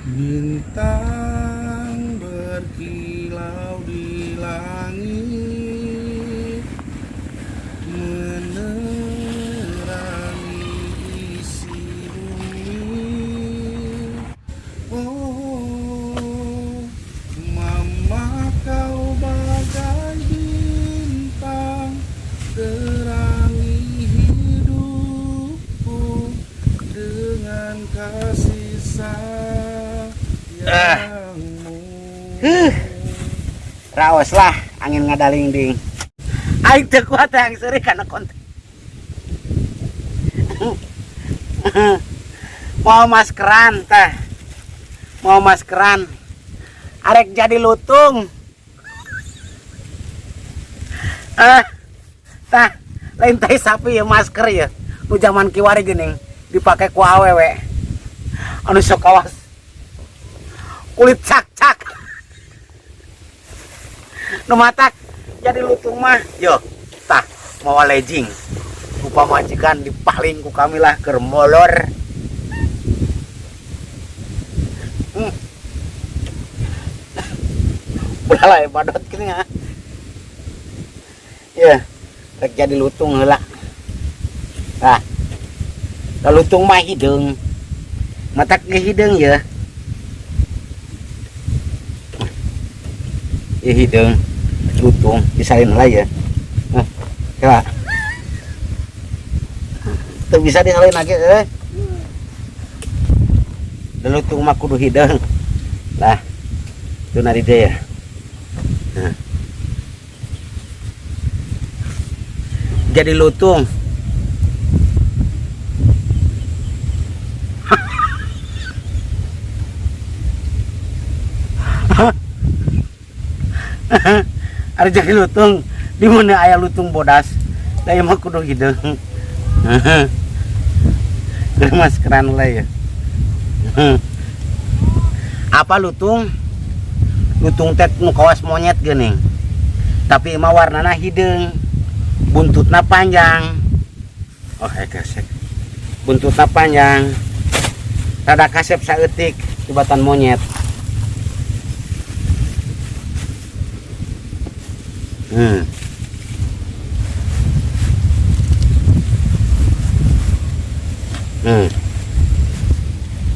Bintang berkilau di langit, menerangi isi bumi. Oh, mama kau bagai bintang, terangi hidupku dengan kasih sayangmu. Huh. Raos lah angin ngadaling-ding. Aing teu kuat yang seuri kana konten. Mau maskeran teh. Mau maskeran. Arek jadi lutung. Tah, lain tai sapi ya masker ya. Nu zaman kiwari geuning dipake ku awewe. Anu sok kawas. Kulit cak-cak. Nu matak jadi lutung mah yo tah mawa legging. Ku pamajikan dipaling ku kami lah keur molor. Belalai badot gini ya. Ya, rek jadi lutung heula. Tah. Da lutung mah hideung. Matak ge hideung ya. Ya hideung lutung disalin heula ya. Nah, kela. Teu bisa disalin lagi euy. Da lutung mah kudu hideung. Lah. Itu nari deh ya. Nah. Jadi lutung. Ada jadi lutung di mana aya lutung bodas. Da ieu mah kudu hideung. Keur maskeran lah ya. Apa lutung? Lutung teh nu kawas monyet geuning. Tapi mah warnana hideung. Buntutna panjang. Oh, gesek. Buntutna panjang. Rada kasep saeutik tibatan monyet.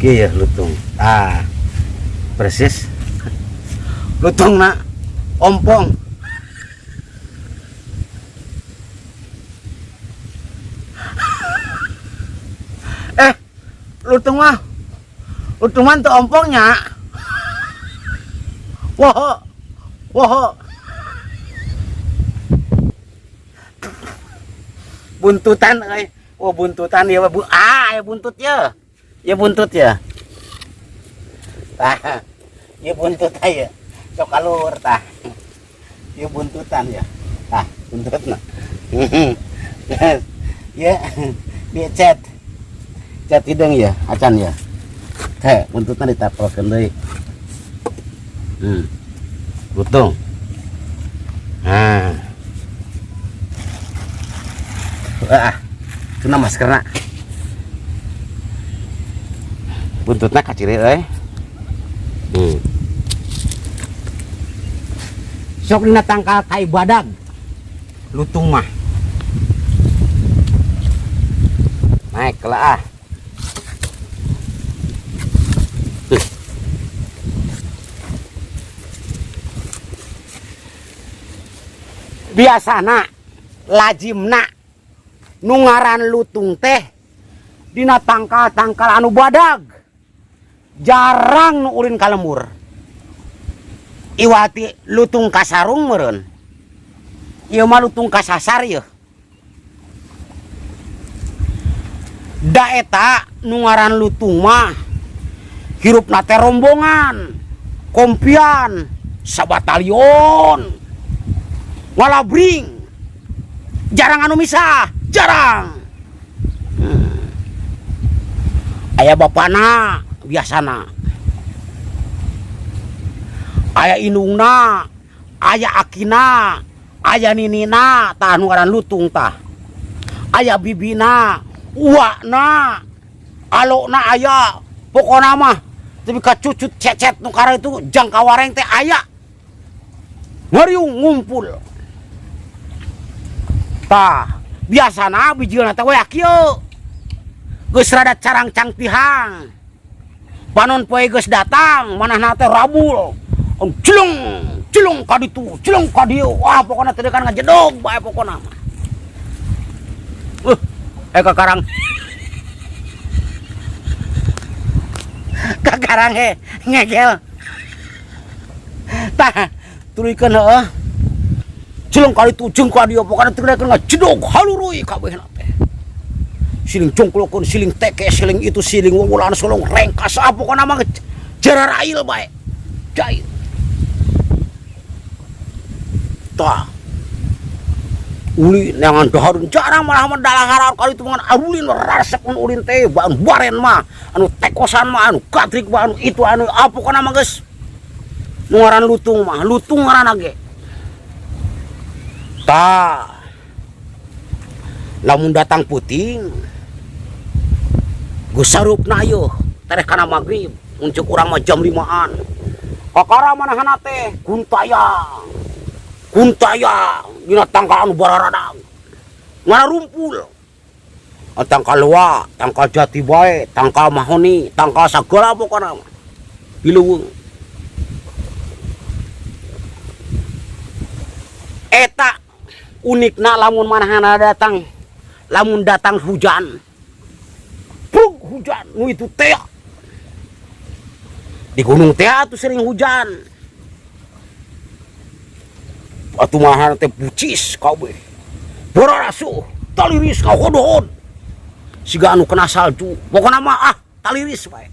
Kieu ya lutung. Ah. Persis. Lutungna ompong. Lutung mah. Lutung mah teu ompongnya. Woho. Woho. Buntutan euy. Oh, buntutan ya, Bu. Ah, ya buntut ya. Ya buntut ya. Tah. Ya buntut aya. Sok kalur tah. Ya buntutan ya. Tah, buntutna. Ya, dia cat. Cat hideung ya, acan ya. Teh, buntutna ditapelkeun deui. Lutung. Nah. Ah, kena maskerna. Buntutna kaciri euy. Sok dina tangkal tai badag. Lutung mah. Naik ke lah ah. Biasana lajimna nu ngaran lutung teh dina tangkal-tangkal anu badag. Jarang nu ulin ka lembur. Iwati lutung kasarung meureun. Ieu mah lutung kasasar yeuh. Da eta nu ngaran lutung mah hirupna teh rombongan, kompian, sabatalion, ngalabring. Jarang anu misah, jarang. Aya bapana biasana. Aya indungna, aya akina, aya ninina, tah nu ngaran lutung tah. Aya bibina, uakna, alokna aya, pokona mah Tapi ka cucut cecet nu itu jangka wareng teh aya ngariung ngumpul. Tah, biasana bijilna teh we kieu. Geus rada carangcang tihang. Panon poe geus datang, manahna teh rabul. Cilung, cilung ka ditu, cilung ka dieu. Wah, pokona teh kan ngajedog bae pokona mah. Kakarang. Kakarang he ngegel. Tah, tuluykeun heueuh. Cilung ka ditu, jeung ka dieu, pokona teh kan ngajedog haluruy kabehna teh. Siling congklokeun, siling teke, siling itu, siling wulan, sulung rengkas, ah pokona mah jararail bae. Jail. Tah. Ulin neangan dahareun jarang malah mah dalaharan kali itu mangan arulin resep mun ulin teh anu baren mah anu tekosan mah anu katrik mah anu itu anu ah pokona mah geus nu ngaran lutung mah lutung ngaranna ge. Tah. Lamun datang peuting geus sarupna yeuh tereh kana magrib mun ceuk urang mah jam 5-an. Kakara manahna teh kuntayang. Kuntayang dina tangkal anu bararadag. Ngararumpul. Tangkal loa, tangkal jati bae, tangkal mahoni, tangkal sagala pokona mah. Di leuweung. Eta unikna lamun manahna datang, lamun datang hujan. Prug hujan nu itu teh. Di gunung teh atuh sering hujan. Atuh mah teh bucis kabeh. Borarasuh, taliris ngahodod. Siga anu kena salju. Pokona mah ah taliris bae.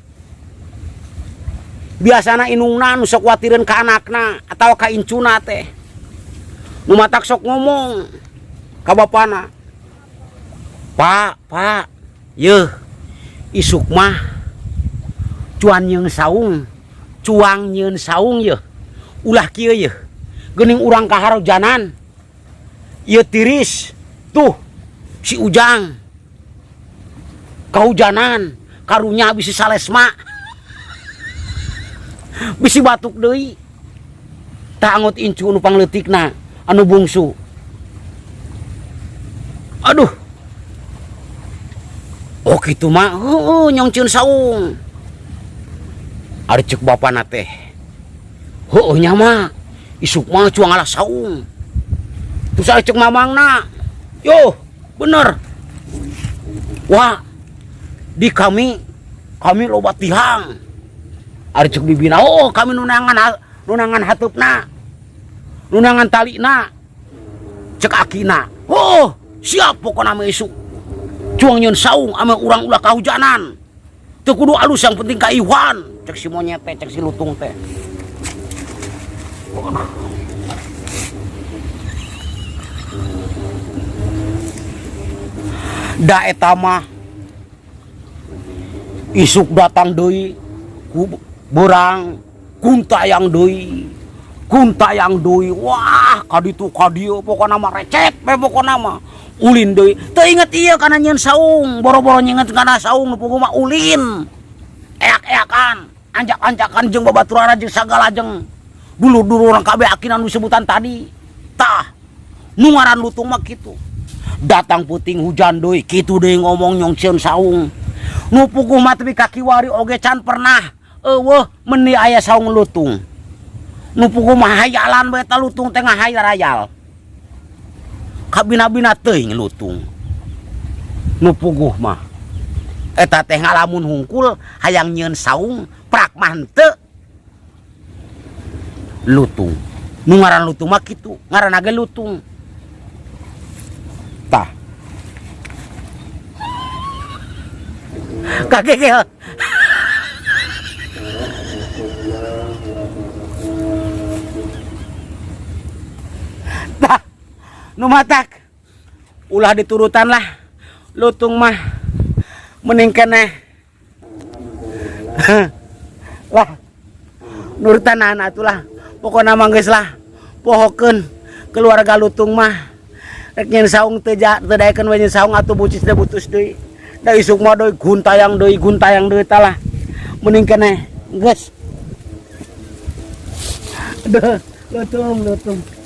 Biasana inungna nu sok kuatireun ka anakna atawa ka incuna teh. Nu matak sok ngomong ka bapana. Pak, pak, yeuh isuk mah cuan nyeun saung, cuang nyeun saung yeuh. Ulah kieu yeuh. Geuning urang kaharojanan. Ieu tiris tuh si Ujang. Kahujanan, karunya bisi salesma. Bisi batuk deui. Tah angot incu nu pangleutikna anu bungsu. Aduh. Oh kitu mah heueuh nyongceun saung. Ari ceuk bapana teh. Heueuh nya mah isuk mah cuang alah saung. Terus ari ceuk mamangna. Yo, bener. Wah, di kami, kami loba tihang. Ari ceuk bibina, oh kami nunangan, nunangan hateupna. Nunangan talina. Cek akina. Oh, siap pokona mah isuk. Cuang nyeun saung ame urang ulah kahujanan. Teu kudu alus yang penting ka Iwan. Cek si monyet teh, cek si lutung teh. Da eta mah isuk datang deui ku beurang kuntayang deui. Kuntayang deui. Wah, kaditu kadieu pokona mah recet we pokona mah. Ulin deui. Teu inget ieu kana nyeun saung, boro-boro nyinget kana saung nu puguh mah ulin. Eak-eakan, anjak-anjakan jeung babaturan jeung sagala jeung dulur-dulur urang kabeh akina nu disebutan tadi. Tah, nu ngaran lutung mah kitu. Datang puting hujan deui, kitu deui ngomong nyongceun saung. Nu puguh mah tepi ka kiwari oge can pernah eueuh meuni aya saung lutung. Nu puguh mah hayalan bae eta lutung teh ngahayal-hayal. Kabina-bina teuing lutung. Nu puguh mah eta teh ngalamun hungkul hayang nyieun saung prak mah henteu. Lutung. Nu ngaran lutung mah kitu, ngaranna ge lutung. Tah. Kagegel. Tah. Nu matak ulah diturutan lah. Lutung mah mending keneh. Lah nurutan anak atulah. Pokona mah geus lah. Pohokeun keluarga lutung mah. Rek nyeun saung teu teu daekeun we nyeun saung atuh bucis teh butus deui. Da isuk mah deui guntayang deui, guntayang deui tah lah. Mending keneh. Geus. Aduh, lutung lutung.